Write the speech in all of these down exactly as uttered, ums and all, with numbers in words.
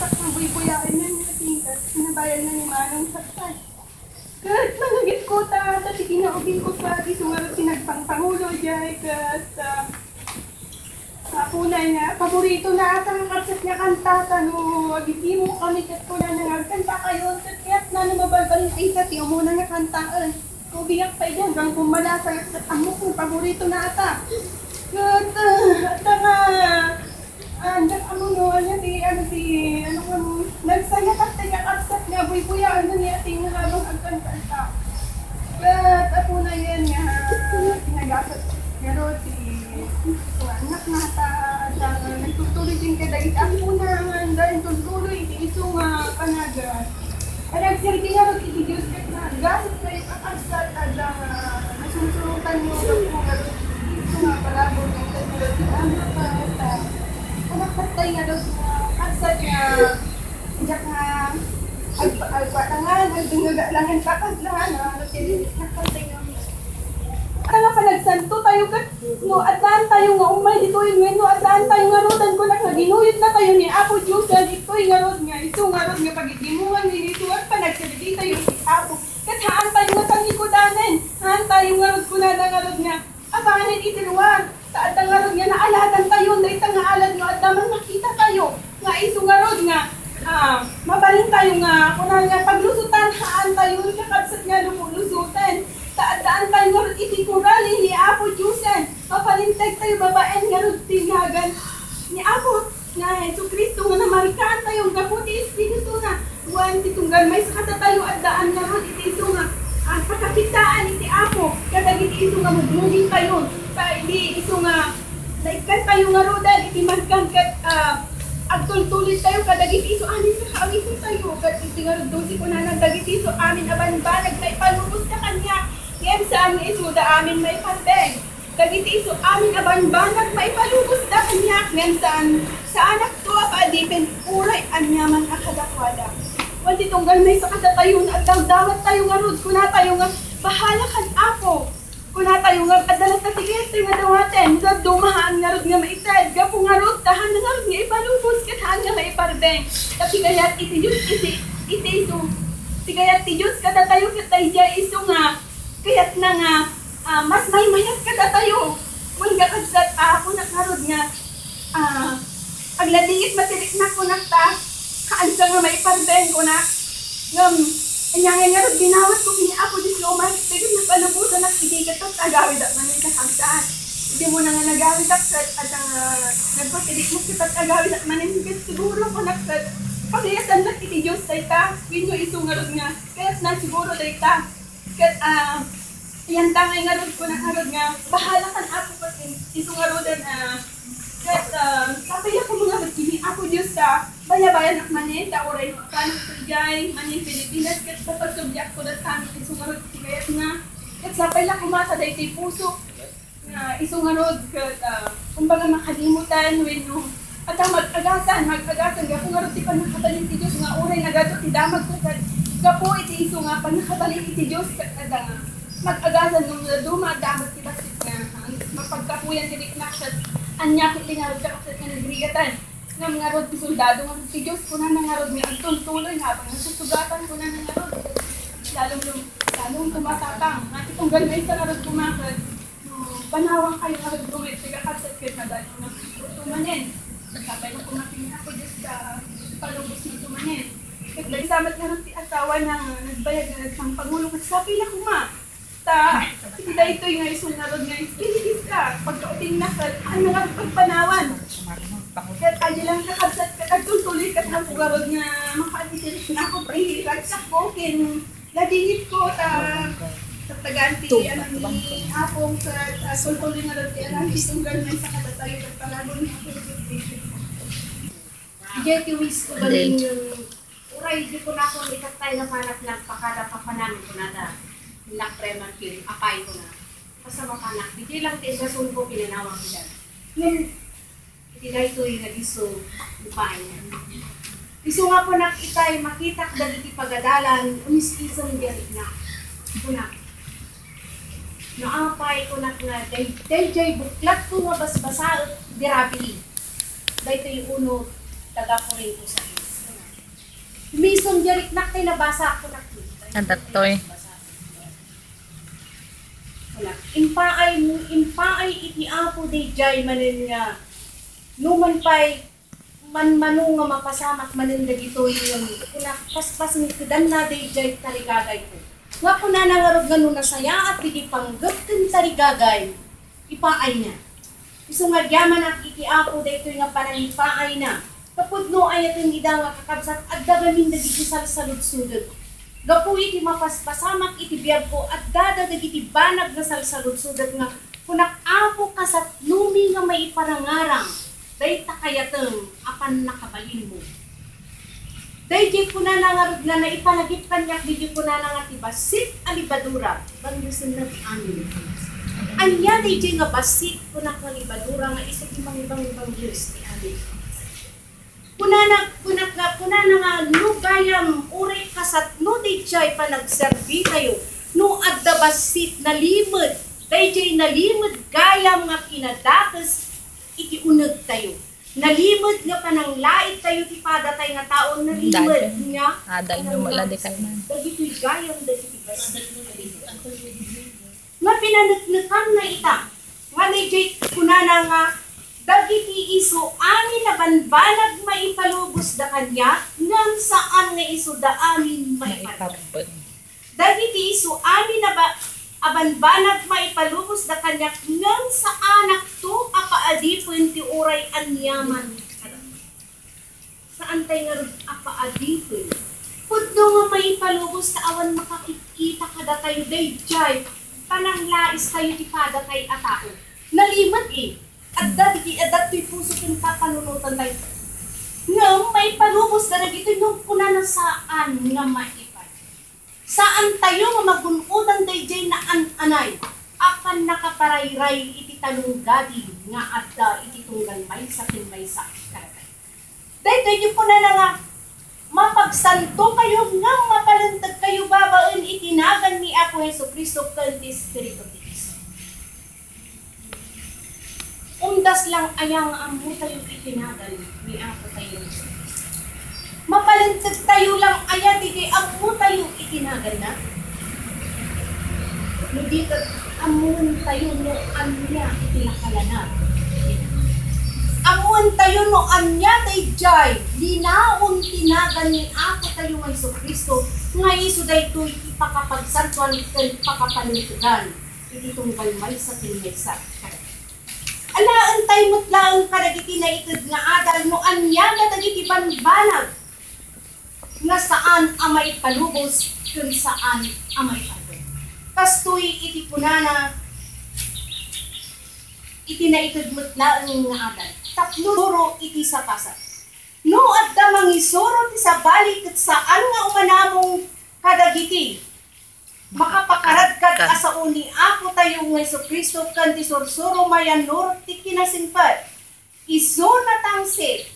Sakto, buybuyaen na niya, tingkat, sinabayan na ni Manong Saktan. Ket managitko ta, ta ti kinaubingko sa, isu ngarud ti nagpangpangulo, jay, ket, ah, Apo na nga, paborito na ata nga kabsat nga kanta, ta no agigimo kami ket kunana nga, "Kantakayon," ket kayatna no mabalbaliw ita ti umuna nga kantaen. Ubingak pay diay, hanggang pummalasa nga ket ammok nga paborito na ata. Ket, ah, adda nga, ah, adda, ano, no, ano ti, ano ti, ano nga, nagsayat ti nga kabsat nga buybuyaen niya ti nga habang agkanta. Ket apo na yan nga, tinagasat ngarud ti Anak na ta, ta, nagtultuloy din kadagiti apona, nga inton tuloy iti isu nga panagan. Panagserbi ngarud iti Dios ket nagasat kayo kakabsat, adda nga nasursurotan yo gapu ngarud iti isu nga parabur nga inton tuloy ti anak na ta. Anak na tayo ngarud nga kabsat nga, diak nga agpa-, agpatangan, agdengngeg langan, kakabsat nga, ano, nakabsat nga Ata nga panagsanto tayo ket no addaan tayo nga ummay ditoy wenno addaan tayo nga rudan, kunak nga ginuyod na tayo ni Apo Dios, ditoy ngarud nga isu ngarud nga paggigimongan ni Dios, panagserbi tayo ti Apo. Ket haan tayo nga tangikudanen, haan tayo ngarud kunana ngarud nga abanen iti lugar. Ta adda ngarud nga naaladan tayo, dayta nga alad no adda man makita tayo nga isu ngarud nga, ah, mabalin tayo nga, kuna nga paglusutan, haan tayo nga kabsat nga lupo-lusoten. Ta addaan tayo ngarud iti kurali ni Apo Diosen. Mapalinteg tayo babaen ngarud ti nagan ni Apo nga Jesu-Cristo nga namarkaan tayo gapu ti Espiritu na. Wen ti tunggal maysa kadatayo addaan ngarud iti isu nga, ah, pakakitaan iti Apo kadagiti isu nga mugmuging tayo. Ta idi isu nga naikkan tayo ngaruden iti markan ket, ah, agtultuloy tayo kadagiti isu amin nga kaawiten tayo. Ket iti ngarud dose kunana, dagiti isu amin a banbanag maipalubos ka kaniak, ngem saan nga isuda amin maiparbeng. Dagiti isu amin a banbanag maipalubosda kaniak, ngem saan, saanakto a paadipen uray aniaman a kadakuada. Wen ti tunggal maysa kadatayo, nagdamdamag tayo ngarud, kuna tayo nga, "Bahala kan Apo." Kuna tayo nga, "Adda latta ti kayat nga dawaten, dadduma haan ngarud nga maited, gapu ngarud, ta haan ngarud nga ipalubos, ket haan nga maiparbeng." Ta ti kayat iti Dios, iti, iti isu, ti kayat ti Dios kadatayo, ket daydiay isu nga, kayatna nga, ah, mas maymayat kadatayo. Wen kakabsat, ah, kunak ngarud nga, ah, agladingit matiriknak kunak ta, kaansa nga maiparbeng kunak. Ngem, ania ngay ngarud binawat ko ken ni Apo Dios nga umarik dagiti napalubosanak idi ket agawid ak manen kakabsat. Idi mo na nga nagawid ak ket, at, ah, nagpatiriknak ket agawid ak manen ket siguro kunak ket, pakayatannak iti Dios dayta, wenno isu ngarud nga, kayatna siguro dayta. Ket, ah, iyan ta ngay ngarud, kuna ngarud nga, bahala kan Apo ket in-, isu ngaruden, ah, ket, ah, sapay la koma nga met ken ni Apo Dios ta, bayabayanak manen, ta uray no apanak idiay, manen Pilipinas, ket pagsubdiak ko datami isu ngarud ti kayatna. Ket sapay la koma ta daytoy puso, nga isu ngarud ket, ah, kumbaga, makalimutan wenno adda mag-agasan, mag-agasan gapu ngarud ti pannakabalin ti Dios nga uray nagadu ti damagko ket gapu iti isu nga pannakabalin iti Dios ket adda nga mag-agasan ngem no dadduma a damag ti bassit nga, ah, mapaggapuyan ti riknak ket ania ket ti ngarud kakabsat nga nagrigatan. Ngem ngarud ti soldado ngarud ti Dios, kunana ngarud nga agtultuloy nga apan nga susugatan, kunana ngarud. Lalong lum-, lalong tumatapang. Nga ti tunggal maysa ngarud koma ket, no, panawan kayo ngarud koma iti kakabsat ket nadalin na ito manen. Sapay la koma ken ni Apo Dios ta ipalubos na ito manen. Ket dayta met ngarud ti asawa na nga nagbayag nga nagpangpangulo ket sapay la koma. Ta, iti daytoy nga isu ngarud nga ispiritu ka, pagkaubing na ket, ano nga pagpanawan. Ket adi lang kakabsat ket agtultuloy ket napo ngarud nga makaagitirik na ako, ti ragsakko ken ladingit ko, ta, tattagan ti, ano, ni Apong ket, ah, tultuloy ngarud ti alam ti tunggal maysa kadatayo ket palagon ni Apo. Idiay ti wisko balin, uray di kunakon itattay nga panak nagpakada papanan kunada. Innak preman ken apay kuna. Basta mapanak, di lang ti indasunko pinanawang idan. Ngem, iti daytoy nga disso, upay. Isu nga kunak itay, makitak dagiti pagadalan, umis-isem di arikna. Kunak. No apay, kunak nga, day-, daydiay buklatko nga basbasaek, di rabii. Daytoy uneg, taga Corinto sais. Mison, diay riknak tay nabasa, kunak. Adda toy. Kunak, impaay, impaay iti Apo daydiay manen nga, numan pay, manmano nga mapasamak manen dagitoy, ngem kunak, paspasengkedanna daydiay tarigagayko. Nga kunana ngarud nga no nasayaat dagiti panggep ken tarigagay, ipaayna. Isu nga agyamanak iti Apo daytoy nga panangipaayna. Tapno ayaten ida nga kakabsat, adda ngamin dagiti salsaludsodet. Gapu iti mapaspasamak iti biagko, addada dagiti banag nga salsaludsodet nga kunak, Apo, kasatnomi nga maiparangarang dayta kayatem a pannakabalinmo. Daydiay kunana ngarud nga naipalagip kaniak, daydiay kunana nga ti bassit a lebadura. Banggisenna ti amin. Ania daydiay nga bassit, kunak, nga lebadura nga isu ti mangibangbangges ti amin? Kunana, kunak nga, kunana nga, no gayam, uray kasatno daydiay panagserbitayo, no adda bassit, nalimed, daydiay nalimed gayam nga kinadakes iti unegtayo. Nalimed nga pananglaitayo ti padatay nga tao, nalimed nga adal no pananglaitayo dagitoy gayam dagiti bassit. Nga pinaneknekanna ita, nga daydiay kunana nga, dagiti isu amin a banbanag maipalubosda kaniak, ngem saan nga isuda amin maiparuno. Dagiti isu amin a ba-, a banbanag maipalubosda kaniak, ngem saanakto a paadipen ti uray aniaman kadatayo. Saantay ngarud a paadipen. Pudno nga maipalubos ta awan makakit-kita kadatayo daydiay pananglaistayo ti padatay a tao. Nalimed, eh. Adda dagiti, adda toy puso ken papanunotantayo. Ngem maipalubosda dagitoy ngem kunana saan nga maipaay. Saantayo nga magun-odan daydiay naan-anay a pannakaparayray iti talonggadid nga adda iti tunggal maysa ken maysa kadatayo. Daytoy ti kunana nga, mapagsantokayo ngem mapalentegkayo babaen iti nagan ni Apo Jesu-Cristo ken ti Espiritu ti Dios. Umdas lang aya nga ammotayo iti nagan ni Apotayo Jesu-Cristo? Mapalentegtayo lang aya dagiti ammotayo iti naganna? No di ket, ammoentayo no ania iti nakalanad. Ammoentayo no ania daydiay linaon ti nagan ni Apotayo nga Jesu-Cristo, nga isu daytoy ti pakapagsantoan ken pakapalentegan iti tunggal maysa ken maysa. Alaentayo met laeng kadagiti naited nga adal no ania kadagiti banbanag nga saan a maipalubos ken saan a maipalubos. Kastoy iti kunana, iti naited met laeng nga adal, tapno suro iti sapasat. No adda mangisuro ti sabali ket saan nga umanamong kadagiti makapakaradkad a sao ni Apotayo nga Jesu-Cristo ken ti sursuro mayan nurot ti kinasingpet. Isu natangsit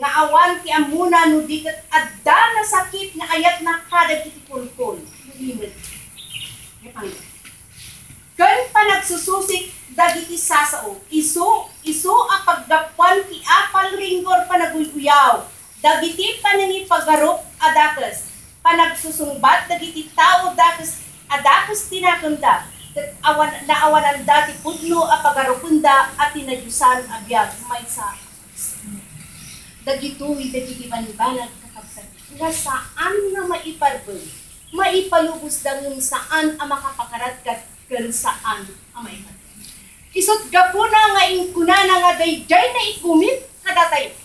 nga awan ti ammona no di ket adda nasakit nga ayatna kadagiti kulkol. Ken panagsususik dagiti sasao. Isu, isu a paggapuan ti apal, ringgor, panaguy-uyaw, dagiti panangipagarup a dakes, panagsusungbat dagiti tao dakes a dakes ti nakemda, ket awan, naawananda ti pudno a pagarupenda a tinadiosan a biag maysa. Dagitoy dagiti banbanag, kakabsat, nga saan nga maiparbeng, maipalubosda ngem saan a makapakaradkad ken saan a maiparbeng. Isut' gapuna nga inkunana nga daydiay naikumit kadatayo.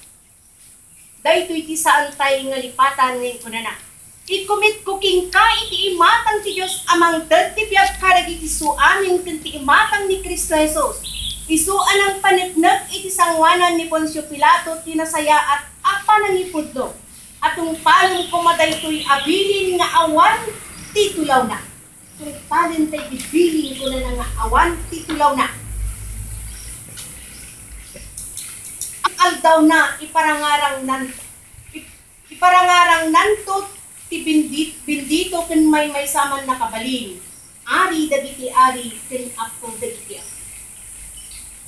Daytoy ti saantay nga lipatan nga inkunana, "Ikumitko kenka iti imatang ti Dios a mangted ti biag kadagiti suamin ken ti imatang ni Cristo Jesus, isu a nangpaneknek iti sangoanan ni Poncio Pilato ti nasayaat a panangipudno, a tungpalen koma daytoy a bilin nga awan ti tulawna." Tungpalen tay ti bilin, kunana nga awan ti tulawna. Ang aldawna, iparangarang nan-, ip-, iparangarang nanto ti bindi-, bendito ken maymaysa a mannakabalin. Ari dagiti ari ken Apo dagiti apo.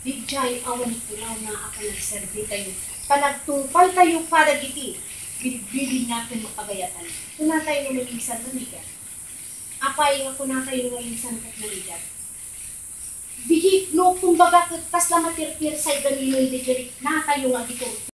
Daydiay awan tulawna a panagserbitayo, panagtungpaltayo kadagiti Bilbilin nga ken pagayatan. Kunatayo no insan naligat. Apay nga kunatayo nga insan ket naligat? Di no kumbaga ket kasla matirtir say ganino iti natayo nga agiturong.